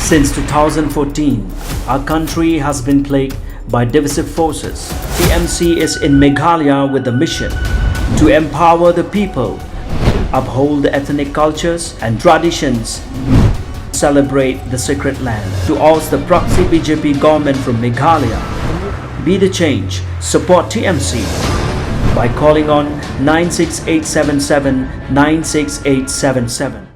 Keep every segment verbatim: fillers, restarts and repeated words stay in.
Since two thousand fourteen, our country has been plagued by divisive forces. T M C is in Meghalaya with the mission to empower the people, uphold the ethnic cultures and traditions, celebrate the sacred land, to oust the proxy B J P government from Meghalaya. Be the change, support T M C by calling on nine six eight seven seven nine six eight seven seven.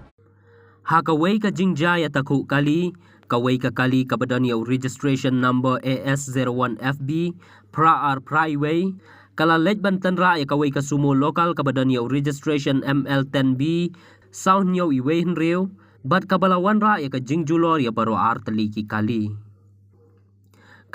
Ha kawei ka jingjia ïatakhuh kali, kawei ka kali kaba don ïa u registration number A S zero one F B phra ar phra wei, ka la leit ban tynrah ïa kawei ka sumo local kaba don ïa u registration M L ten B saw hynñiew wei hynriew, bad kaba la wanrah ïa ka jingjulor ïa baroh ar tylli ki kali.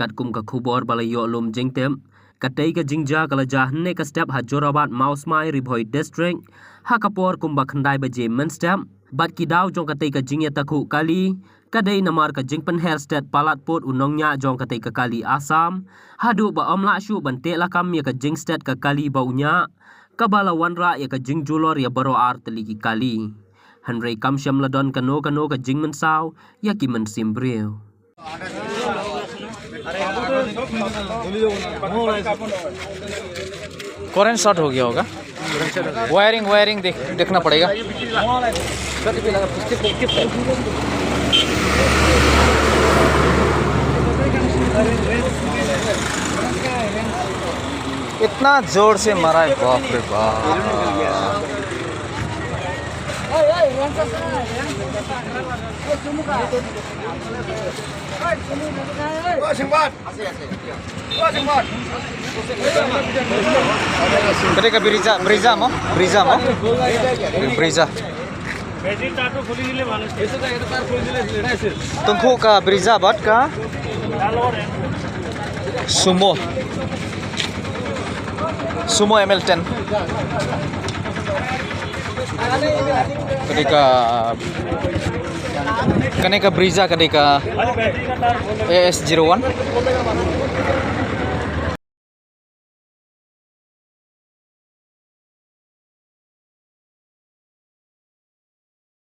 Katkum ka khubor ba la ïoh lum jingtip, katei ka jingjia ka la jia hynne ka step ha Jorabat Mawsmai, Ri Bhoi District, ha ka por kumba khyndai baje mynstep, bad ki daw jong katei ka jingïatakhuh kali ka dei namar ka jingpynher stet palat pud u nongñiah jong katei ka kali Assam, haduh ba ym lah shuh ban teh lakam ïa ka jingstet ka kali ba u ñiah, kaba la wanrah ïa ka jingjulor ïa baroh ar tylli ki kali. Hynrei kam shym la don kano kano ka jingmynsaw ïa ki mynsiem briew. करंट शॉर्ट हो गया होगा। वायरिंग, वायरिंग देख, देखना पड़ेगा। इतना जोर से मारा है, बाप रे बाप। Kata ka Brezza, Brezza mo? Brezza mo? Brezza. Tyngkhuh ka Brezza bad ka Sumo. Sumo M L ten. Ka dei ka, kane ka Brezza ka dei ka A S zero one.